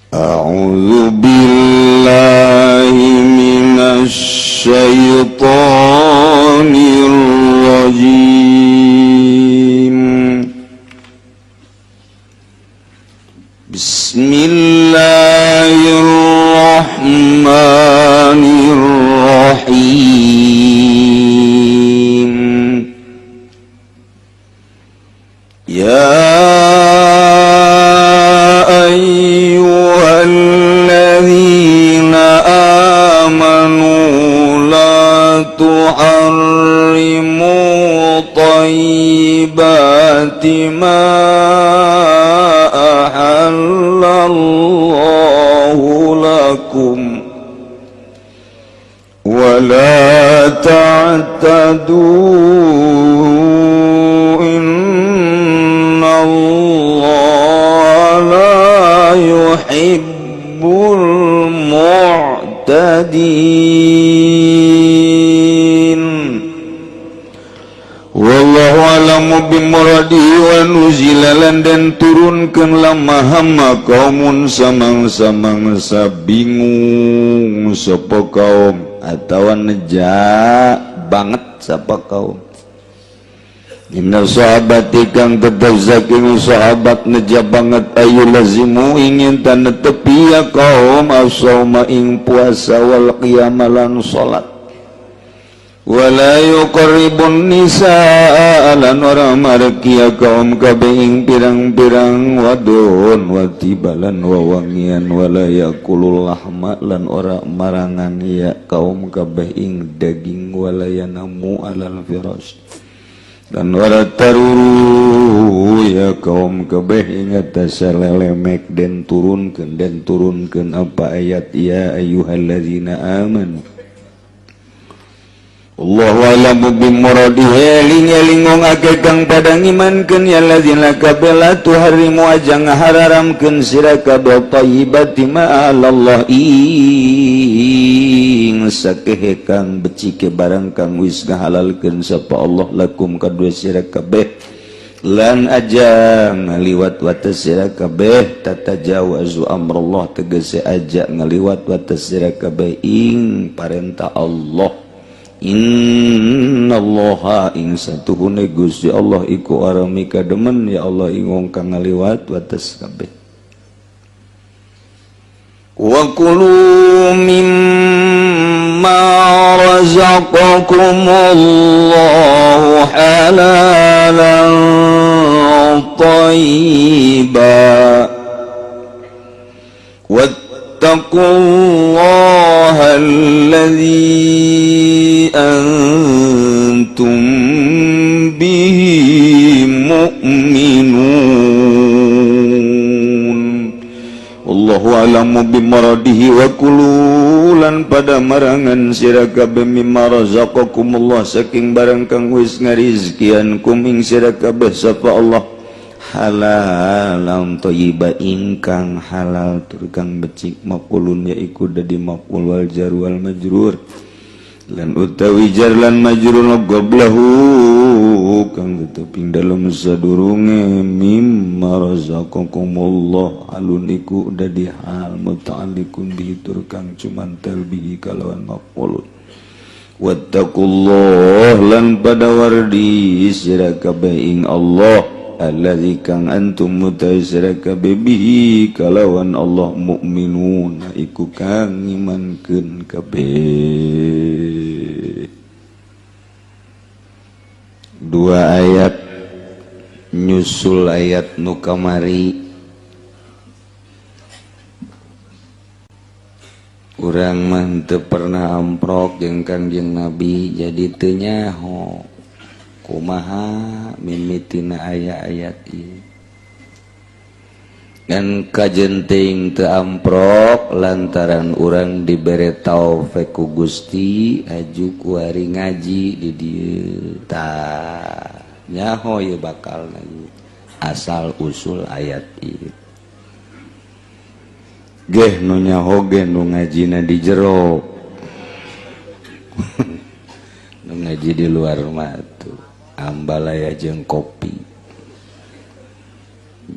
A'udzu billahi minasy syaithanir rajim. Bismillahirrahmanirrahim. Ya ayyuhalladzina amanu la tuharrimu thayyibati ma ahallallahu lakum wa la ta'tadu innallaha la yuhibbul mu'tadin. Wallahu a'lamu bimuradihi. Wa nuzila lan den turunkeun lama hamma qaumun samang-samangsa bingung sapa kaum atawa neja banget sapa kaum. Inna sahabati kang tetep saking sahabat neja banget ayu lazimu ingin tan netepi ya kaum as-sauma ing puasa wal qiyama lan salat wala yuqarribun nisaa lan ora mareki ya kaum kabeh ing pirang-pirang wadon watibalan wawangian wala yakulul lahma lan ora marangan ya kaum kabeh ing daging wala yanamu alal firash dan ora taruru ya kaum kabeh ing atas lelemek den turunkeun apa ayat ya ayyuhallazina amanu. Allahu a'lamu bimuradihi. Eling-eling wong akeh kang pada ngimankeun ya allazina kabeh la tuharrimu aja ngahararamkeun sira kabeh thayyibati ma Allah ing sakehe kang becike barang kang wis ngahalalkeun sapa Allah lakum kadue sira kabeh lan aja ngaliwat wates sira kabeh tatajawazu amrullah tegese aja ngaliwat wates sira kabeh ing parentah Allah. Innallaha ing satuhune Gusti Allah iku ora mikademen ya Allah ing wong kang ngaliwat wates kabeh. Wa kulu mimma razaqakumullahu halalan thayyiba wattaqullaha alladzi antum bihi mu'minun. Allahu a'lamu bimuradihi. Wa kulu lan pada marangan sira kabeh mimma razaqakumullah saking barang kang wis ngarizkian kum ing sira kabeh sapa Allah halalan thayyiba ingkang halal tur kang becik. Maqulun yaiku dadi maqul wal jar wal majrur lan utawi jar lan majrur qablahu kang tetep ing dalem sadurunge mimma razaqakumullah alun iku dadi hal muta'alliqun bihi tur kang cumantel bihi kalawan maqulun. Wattaqullah lan pada wardi sira kabeh ing Allah alladzi kang antum mutawi sira kabeh bihi kalawan Allah mukminun iku kang ngimankeun kabeh. Dua ayat nyusul ayat nu kamari. Urang mah teu pernah amprok jeung Kangjeng Nabi, jadi teu nyaho kumaha mimitina aya ayat ieu dan kajenting teu amprok lantaran urang dibere taufik ku Gusti aju kuari ngaji di dieu tah nyaho ieu bakal asal usul ayat ieu. Geh nu nyaho ge nu ngajina di jero, nu ngaji di luar mah tuh ambalaya jeung kopi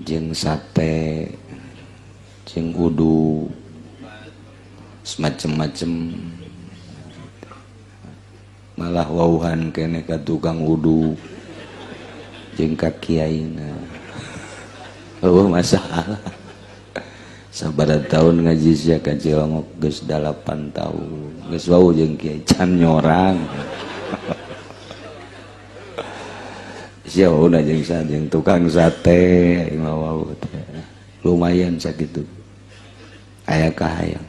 jeung sate. Jeung wudu semacam-macam malah wauhan kene ka tukang wudu jeung ka kiaina. Oh masalah. Sabaraha tahun ngaji sia ka Cilongok geus 8 tahun. Geus wau jeung kiai can nyorang. Sia wauna jeung sa jeung tukang sate aing mah wau teh. Lumayan sakitu. Aya kahayang.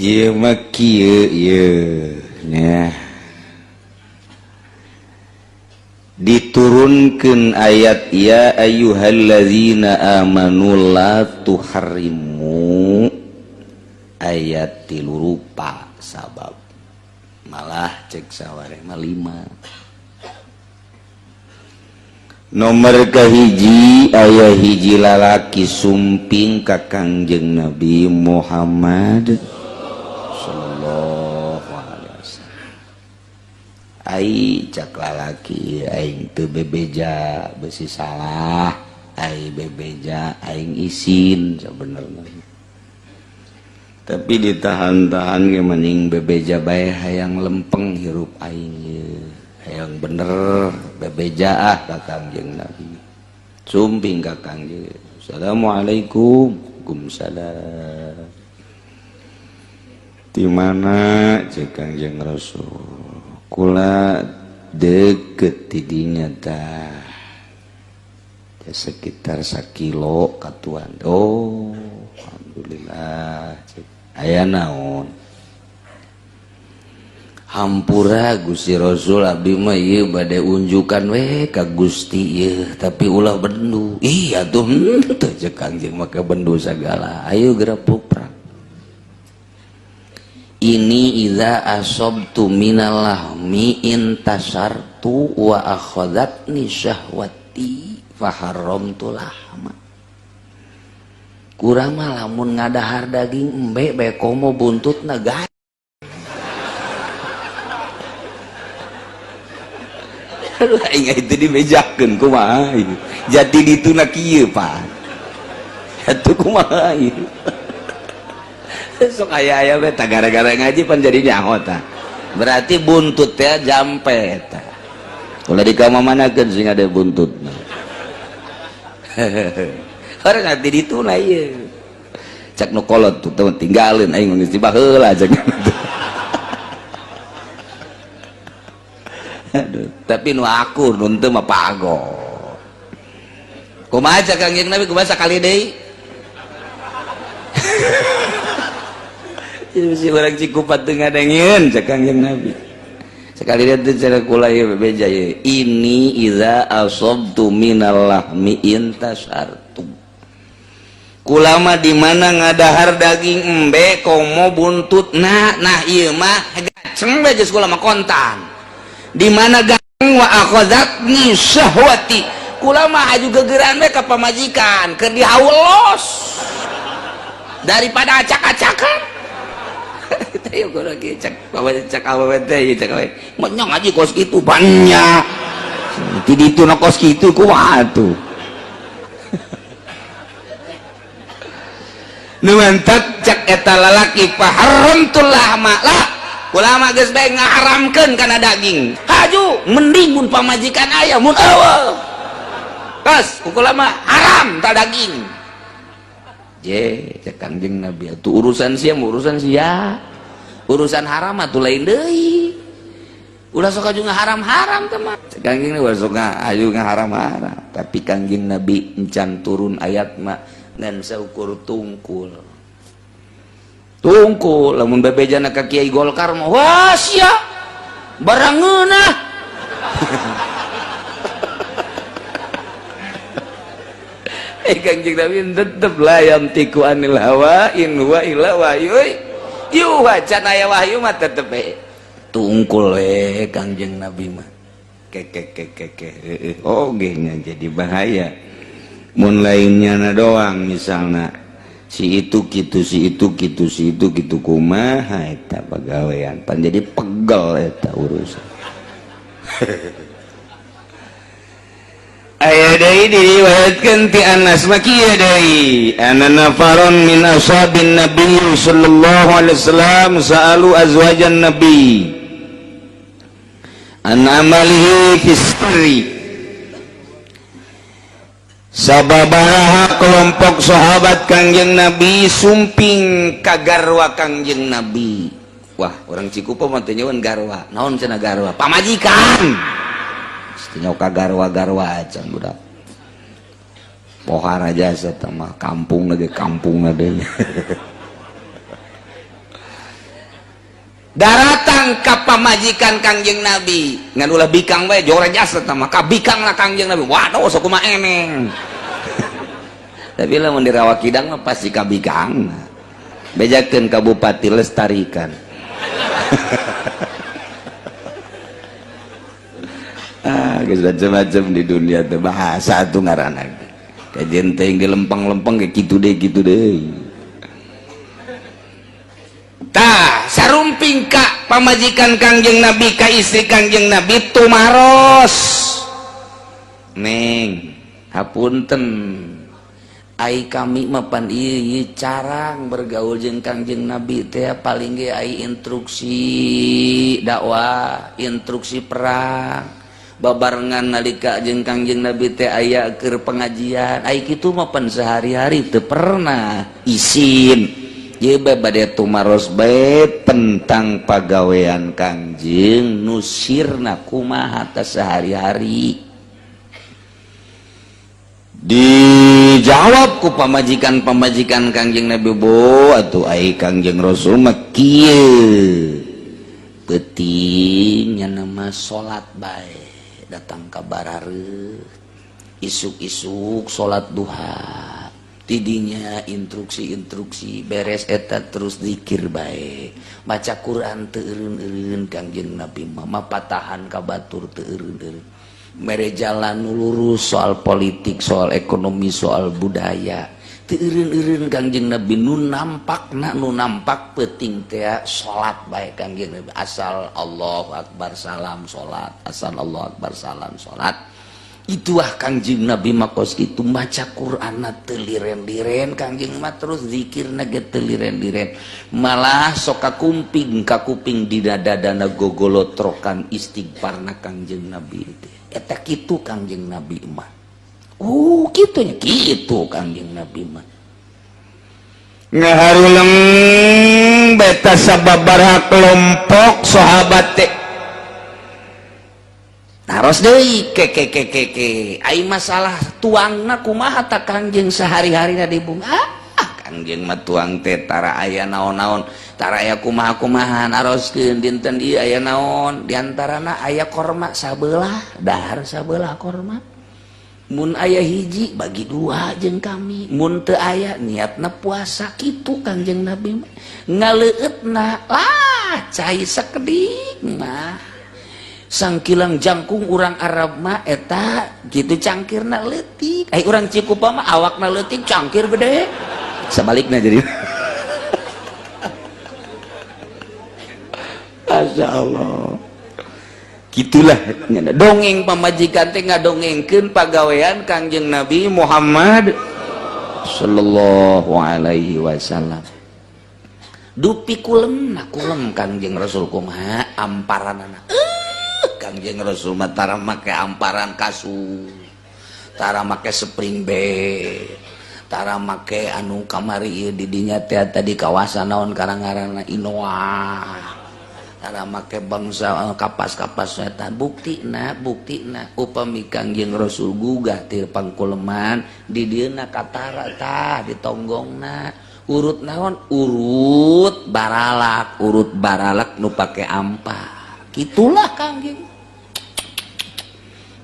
Ieu mah kieu ieu nya. Diturunkeun ayat ya ayyuhallazina amanu la tuharrimu ayat 3 rupa sabab malah cek saware mah 5. Nomor kahiji aya hiji lalaki sumping ka Kangjeng Nabi Muhammad sallallahu alaihi wasallam. Ai cak lalaki aing teu bebeja besi salah, ai bebeja aing isin sabenerna. Tapi ditahan-tahan ge mending bebeja bae hayang lempeng hirup aing ieu. Hayang bener bebeja ah ka Kangjeng Nabi. Sumping ka Kangjeng. Assalamualaikum. Waalaikumsalam. Di mana cek Kangjeng Rasul? Kula deket tidinya tah. Ya sekitar sakilo katuan. Oh, alhamdulillah. Cek aya naon? Hampura Gusti Rasul abdi mah ieu bade unjukan we ka Gusti ieu tapi ulah bendu. Ih atuh henteu cek Kangjeng make bendu sagala. Ayo geura puprak. Ini idza asabtu minal lahmi intasartu wa akhadhatni syahwati fa haramtu lahma. Kurang mah lamun ngadahar daging embe bae komo buntutna gae. Aduh aing itu dibejakeun kumaha ieu. Jati dituna kieu Pak. Atuh kumaha ieu. Sok aya-aya we tah gara-gara ngaji pan jadi nyaho tah. Berarti buntut teh jampe tah. Ulah dikamamanakeun sing ada buntutna. Orang nanti dituna ieu. Cak nu kolot tuh tinggalin aing geus dibaheula cak. Aduh, tapi nu akur nu teu mah pago. Kumaha cak Kangjeng Nabi kumaha sakali deui? Si urang Cikupat teu ngadengieun cak Kangjeng Nabi. Sekali deui teh cara kula ieu bebeja ieu. Ini idza asabtu minal lahmi intasartu. Kula mah di mana ngadahar daging embe komo buntutna. Nah ieu mah gaceng bae geus kula mah kontan. Di mana gang wa akhadzatni syahwati. Kula mah aju gegeran we ka pamajikan keur dihaulos daripada acak-acakan. Teh gua lagi cak bawa cak awewe teh cak awewe menyong ngaji kos kitu banyak ti ditu na kos kitu kumaha atuh. Nu mantak cak eta lalaki faharamtul lahma lah. Kula mah geus bae ngaharamkeun kana daging. Haju mending mun pamajikan aya mun eueuh. Tos kula mah haram ta daging. Je cek Kangjeng Nabi atuh urusan sia urusan sia. Urusan haram atuh lain deui. Ulah sok aju ngaharam-haram teh mah. Cek Kangjeng Nabi sok aju ngaharam-haram. Tapi Kangjeng Nabi encan turun ayat mah ngan saukur tungkul. Tungkul lamun bebejana ka Kiai Golkar mah wah sia barang ngeunah. Kangjeng Nabi tetep la yantiku anil hawa in huwa illa wahyu yuha. Can aya wahyu mah tetep we tungkul we Kangjeng Nabi mah. Kekekekeke oge nya jadi bahaya mun lainnya na doang misalna si itu gitu si itu gitu si itu gitu kumaha eta pagawean pan jadi pegel eta urusan. Aya deui diriwayatkeun ti Anas mah kieu deui, anna nafaron min ashabin nabi sallallahu alaihi wasallam sa'alu azwajan nabi an amalihi fi sirri. Sababaraha kelompok sahabat Kangjeng Nabi sumping ka garwa Kangjeng Nabi. Wah, orang Cikupa mah teu nyawan garwa. Naon cenah garwa? Pamajikan. Teu ka garwa-garwa acan budak. Pohara jasa teh mah kampung lagi kampung deui. Daratang ka pamajikan Kangjeng Nabi. Ngan ulah bikang bae jora jasa teh mah ka bikang lah Kangjeng Nabi. Waduh sok kumaha eneng. Tapi lamun di Rawa Kidang mah pasti ka bikang. Bejakeun ka bupati lestarikan. Ah, geus macam-macam di dunia teh bahasa atuh ngaranna. Kajian teh di lempeng-lempeng kayak kitu deui kitu deui. Tah, sarumping ka pamajikan Kangjeng Nabi ka istri Kangjeng Nabi tumaros. Neng, hapunten. Ai kami mah pan ieu carang bergaul jeung Kangjeng Nabi teh paling ge ai instruksi dakwah, instruksi perang. Babarengan nalika jeung Kangjeng Nabi teh aya keur pengajian. Ai kitu mah pan sehari-hari teu pernah isin. Ieu bae bade tumaros bae tentang pagawean Kangjeng nu sirna kumaha teh sehari-hari. Dijawab ku pamajikan-pamajikan Kangjeng Nabi, bo atuh ai Kangjeng Rasul mah kieu. Peuting nya mah salat bae. Datang ka barareuh isuk-isuk salat duha tidinya instruksi-instruksi beres eta terus zikir bae maca Quran teu eureun-eureun Kangjeng Nabi mah mapatahan ka batur teu eureun-eureun mere jalan nu lurus soal politik soal ekonomi soal budaya teu eureun-eureun Kangjeng Nabi nu nampakna nu nampak peuting teh salat bae Kangjeng Nabi asal Allahu akbar salam salat asal Allahu akbar salam salat. Itulah Kangjeng Nabi mah kos kitu maca Qur'anna teu liren-liren Kangjeng mah terus zikirna ge teu liren-liren malah sok kakumping kakuping di dadana gogolotrokan istighfarna Kangjeng Nabi teh eta kitu Kangjeng Nabi mah. Oh kitu nya kitu Kangjeng Nabi mah ngaharuleng beta sababaraha kelompok sahabat teh taros deui ke ke ke ke ke ai masalah tuangna kumaha ta Kangjeng sehari-harina di bumi. Ah Kangjeng mah tuang teh tara aya naon-naon tara aya kumaha-kumaha naroskeun dinten ieu aya naon diantarana aya korma sabelah dahar sabelah korma mun aya hiji bagi dua jeung kami mun teu aya niatna puasa kitu Kangjeng Nabi mah ngaleueutna lah cai sakedik mah sangkilang jangkung urang Arab mah eta gitu cangkirna leutik ai urang Cikupa mah awakna leutik cangkir gede sebaliknya jadi. Masya Allah gitulah dongeng pamajikan teh ngadongengkeun pagawean Kangjeng Nabi Muhammad sallallahu alaihi wasallam. Dupi kulem na kulem Kangjeng Rasul kumaha amparanana. Kangjeng Rasul mah tara make amparan kasur, tara make spring bed, tara make anu kamari ieu di dinya teh tadi kawasan naon karang-ngaranna Inoa. Tara make bangsa kapas-kapas eta buktina buktina upami Kangjeng Rasul gugah ti pangkuleman di dieuna katara tah ditonggongna urut naon urut baralak nu pake ampar kitulah Kangjeng.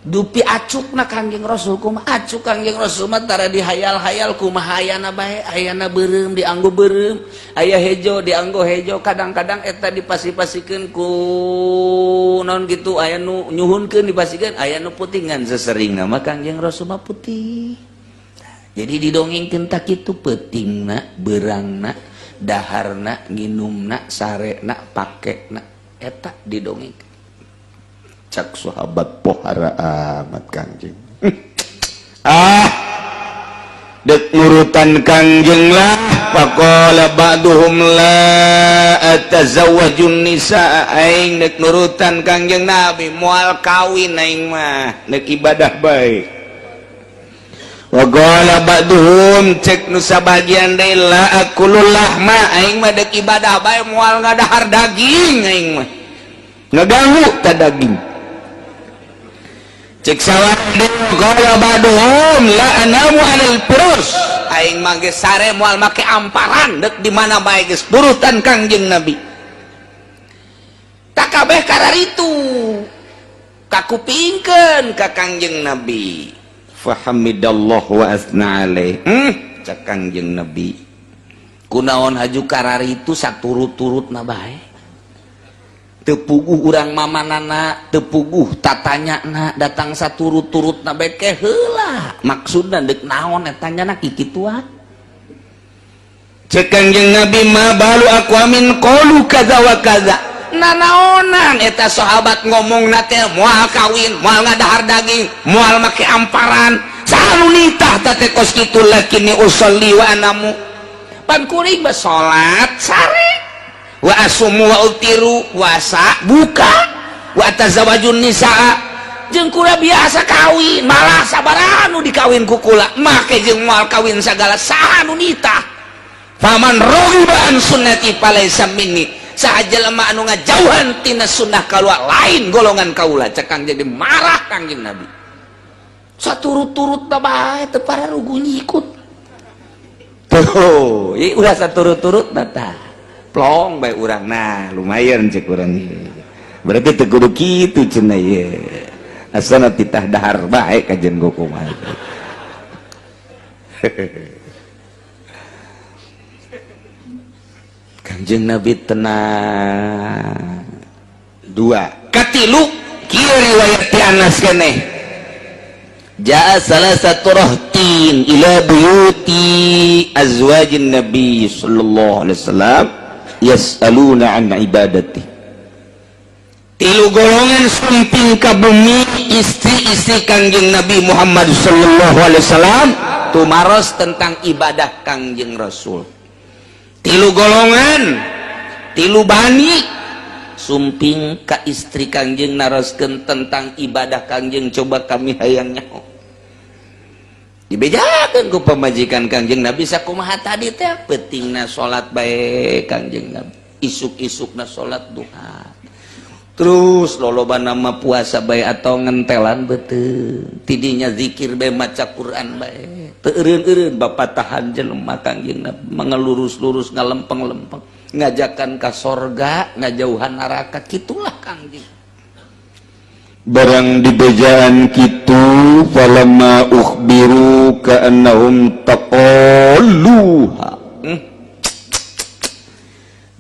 Dupi acukna Kangjeng Rasul kumaha acuk Kangjeng Rasul mah tara dihayal-hayal kumaha ayana bae ayana beureum dianggo beureum aya hejo dianggo hejo kadang-kadang eta dipasi-pasikeun ku naon gitu aya nu nyuhunkeun dipasikeun aya nu putih ngan seseringna mah Kangjeng Rasul mah putih. Jadi didongengkeun tak kitu peutingna beurangna daharna nginumna sarena pakena eta didongengkeun. Cak sahabat pohara amat Kangjeng. Ah, dek nurutan Kangjeng lah. Faqala ba'duhum la atazawwajun nisa, aing dek nurutan Kangjeng Nabi, moal kawin aing mah, dek ibadah bae. Wa qala ba'duhum, cek nu sabagian deui, la akulul lahma, aing mah dek ibadah bae, moal ngadahar daging, aing mah ngaganggu ta daging. Cek sawah qala ba'duhum la anamu 'alal furus, aing mah geus sare moal make amparan, dek di mana bae geus turutan Kangjeng Nabi. Tak kabeh kararitu kakupingkeun ka Kangjeng Nabi. Fahamidallah wa asna alaih. Cek Kangjeng Nabi, kunaon haju kararitu saturut-turut na bae? Teu puguh urang mamanana, teu puguh tatanyana, datang saturut-turut na bae. Ke heula maksudna deuk naon eta nya kikituan? Cek Kangjeng Nabi, ma balu aqwamin qalu kaza wa kaza, nanaonan eta sahabat ngomong na teh moal kawin, moal ngadahar daging, moal make amparan? Saha nu nitah teh kos kitu? Lakini usolli wa anamu, pan kuring mah salat sare, wa asumu wa uftiru, puasa buka, wa atazawajun nisaa, jeung kula biasa kawin, malah sabaraha nu dikawin ku kula, make jeung moal kawin sagala. Saha nu nitah? Faman raghiba an sunnati falaisa minni, saha jelema anu ngajauhan tina sunnah kaula, lain golongan kaula, cek Kangjeng. Marah Kangjeng Nabi. Saturut-turut bae teu pararuguh nyikut tuh. Ieu ulah saturut-turut tah, plong bae urang. Nah, lumayan cek urang, berarti teu kudu kitu cenah ieu, asana titah dahar bae kajen kumaha. Kanjeng Nabi tenang. Dua, katilu, kieu riwayat ti Anas keneh. Jaa salah satu rahtin ila buyuti azwajin Nabi sallallahu alaihi wasallam yas'aluna an ibadati. Tilu golongan sumping ka bumi istri-istri Kangjeng Nabi Muhammad sallallahu alaihi wasallam, tumaros tentang ibadah Kangjeng Rasul. Tilu golongan, tilu bani sumping ka istri Kangjeng, naroskeun tentang ibadah Kangjeng. Coba kami hayang nyaho, dibejakeun ku pamajikan Kangjeng Nabi sakumaha tadi teh. Peutingna salat bae Kangjeng Nabi, isuk-isukna salat duha, terus loloba nama puasa bae atau ngentelan beuteung, tidinya zikir bae, maca Quran bae, teu eureun-eureun bapatahan jelema. Kangjeng Nabi mengelurus-lurus, ngalempeng-lempeng, ngajakan ka sorga, ngajauhan neraka, kitulah Kangjeng. Barang dibejaan kitu, falamma ukhbiru ka'annahum taqalluha.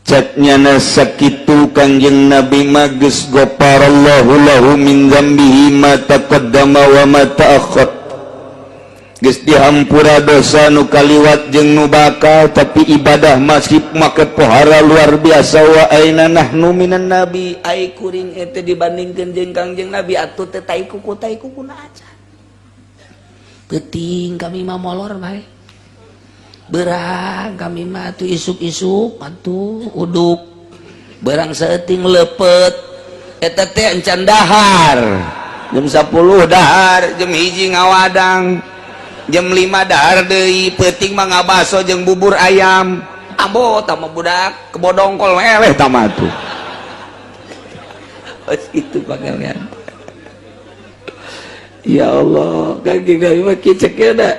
Cek nyana sakitu Kangjeng Nabi mah geus ghafarallahu lahu min dzambihi ma taqaddama wa ma ta'akhkhar, geus dihampura dosa nu kaliwat jeung nu bakal, tapi ibadah masih make pohara luar biasa. Wa aina nahnu minan nabi, ai kuring eta dibandingkeun jeung Kangjeng Nabi atuh teh tai kuku, tai kuku na aja. Peuting kami mah molor bae, berang kami mah tuh isuk-isuk atuh uduk, berang saeuting lepet eta teh encan dahar, jam 10 dahar, jam 1 ngawadang, jam 5 dahar deui, peuting mah ngabaso jeung bubur ayam. Ambo tama budak kebodongkol eleh tama tuh. Itu pakaian, ya Allah, Kangjeng Nabi mah kieu cek da,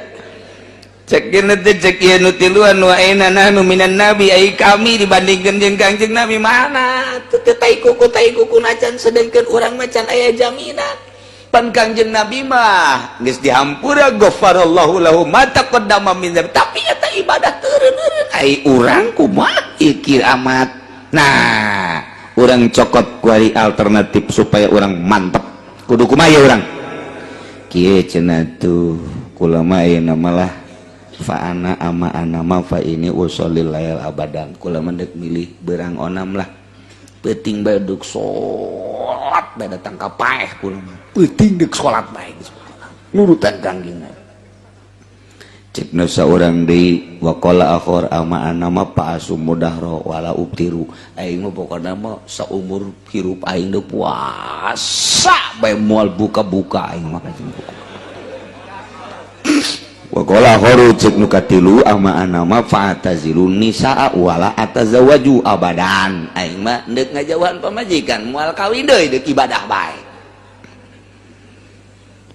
cek teh, cek ieu nu tiluan. Wa aina nahnu minan nabi, ai kami dibandingkeun jeung Kangjeng Nabi mana teu teh tai kuku, tai kuku nacan, sedengkeun urang mah can aya jaminan. Pan Kangjeng Nabi mah geus dihampura, ghafarallahu lahu ma taqaddama min dzambi, tapi eta ibadah teu eureun. Ai urang kumaha ikir amat? Nah, urang cokot kuari alternatif supaya urang mantep, kudu kumaha ya urang? Kieu cenah tuh, kula mah ayeuna malah fa ana ama ana ma fa ini usholil lail abadan. Kula mah deuk milih berang onam lah, peuting bae deuk salat bae, datang ka paeh. Kula mah peuting deuk salat bae, geus nurutan Kangjeng Nabi. Cek nu saurang deui, waqala akhar ama ana ma fa asumu dahra wala uftiru. Aing mah pokona mah saumur hirup aing teu puasa bae, moal buka-buka aing mah. Waqala akharu, cek nu katilu, ama ana ma fa atazilun nisaa wala atazawaju abadan. Aing mah deuk ngajauhan pamajikan, moal kawin deui, deuk ibadah bae.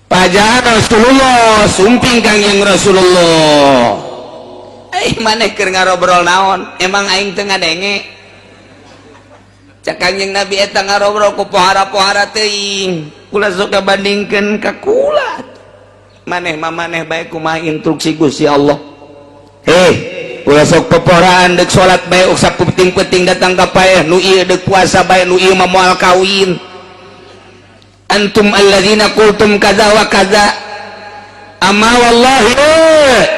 Pajaan Rasulullah, sumping Kangjeng Rasulullah. Eh, maneh keur ngarobrol naon? Emang aing teu ngadenge? Cak Kangjeng Nabi, eta ngarobrol ku pohara-pohara teuing. Kula sok bandingkeun ka kula. Maneh mah maneh bae, kumaha instruksi Gusti Allah. Heh, ulah sok poporaan, deuk salat bae sapenting-penting datang ka paeh, nu ieu deuk puasa bae, nu ieu mah moal kawin. Antum alladzina qultum kaza wa kaza, amma wallahi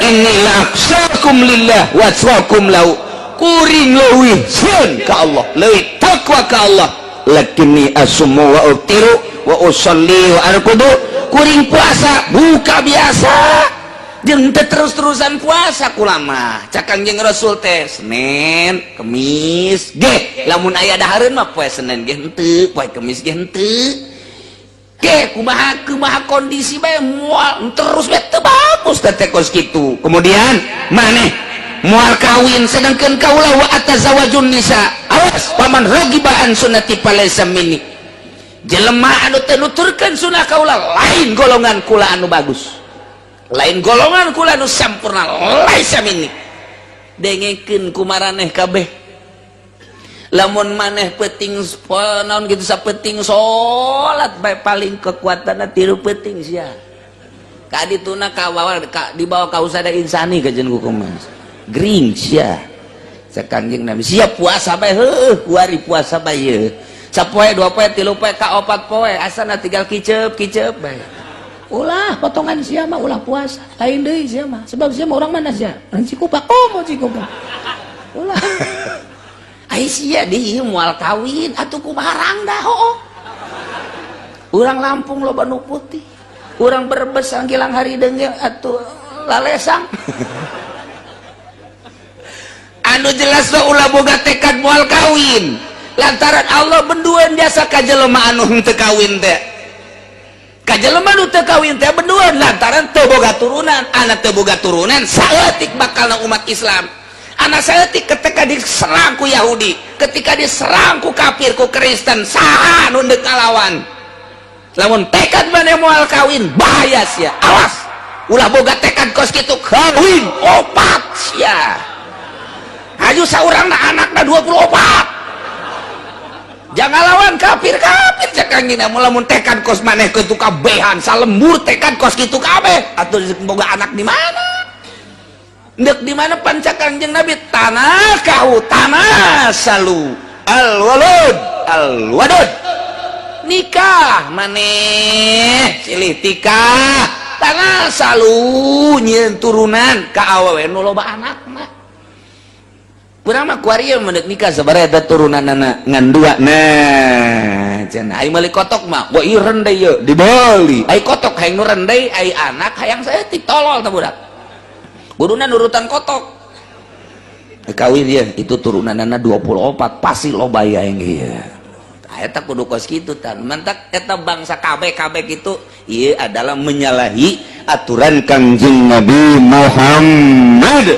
inni la akhsyakum lillah wa atqakum lahu. Kuring leuwih sieun ka Allah, leuwih takwa ka Allah. Lakinni asumu wa uftiru wa usalli wa arqudu. Kuring puasa buka biasa jeung teu terus-terusan puasa kula mah. Cak Kangjeng Rasul teh Senin Kemis ge, lamun aya dahareun mah poe Senin ge henteu, poe Kemis ge henteu. Ge kumaha kumaha kondisi bae, moal terus bae, teu bagus teh kos kitu. Kemudian maneh moal kawin, sedangkan kaula wa atazawajun nisa. Awas, faman ragiba an sunnati falaysa minni. Jelema anu teu nuturkeun sunnah kaula lain golongan kula anu bagus, lain golongan kula anu sampurna, laisa minni. Dengekeun ku maraneh kabeh, lamun maneh penting naon gitu, sapenting salat bae, paling kekuatan 3 penting sia ka dituna ka bawa ka dibawa ka usada insani kajen ku kumas gering sia. Cek Kangjeng Nabi, siap puasa bae, heuh, kuari puasa bae ye sapoe, 2 poe, 3 poe, ka 4 poe, asana tinggal kicep kicep bae. Ulah potongan sia mah, ulah puasa lain deui sia mah, sebab sia mah orang mana sia? Orang Cikupa. Oh, mau Cikupa ulah. Ai sia di moal kawin atuh kumaha rangda? Hooh, urang Lampung loba nu putih, urang Brebes Gilang Harideung atuh lalesang. Anu jelas mah ulah boga tekad moal kawin, lantaran Allah benduan jasa ka jelema anu henteu kawin teh. Ka jelema nu teu kawin teh benduan, lantaran teu boga turunan. Anak teu boga turunan saeutik bakalna umat Islam. Anak saeutik ketika diserang ku Yahudi, ketika diserang ku kafir, ku Kristen, saha nu deuk ngalawan? Lamun tekad maneh moal kawin, bahaya sia. Awas, ulah boga tekad kos kitu. Kawin opat sia, haju saurangna anakna 24, jangan lawan kafir kafir. Cek Kangjeng, lamun tekad kos maneh kitu kabehan salembur, tekad kos kitu kabeh atuh boga anak di mana? Ndek di mana? Pan cek Kangjeng Nabi, tanakahu tanasalu, al walud al wadud. Nikah maneh silih tikah, tanasalu, nyieun turunan ka awewe nu loba anakna. Kurang mah kuari mah deuk nikah sabaraha eta turunanana? Ngan dua. Nah, cenah ai meuli kotok mah, wah, ieu rendai, ieu dibeli. Ai kotok hayang nu rendai, ai anak hayang saeutik. Tolol teh budak, kuduna nurutan kotok. Kawin ya itu turunanana 24, pasti loba ya yang ieu. Eta kudu kos kitu tan mantak eta bangsa KB KB gitu. Ieu adalah menyalahi aturan Kangjeng Nabi Muhammad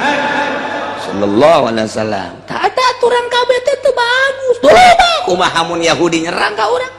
sallallahu alaihi wasallam. Tak ada aturan KB teh teu bagus. Loba, kumaha mun Yahudi nyerang ka urang?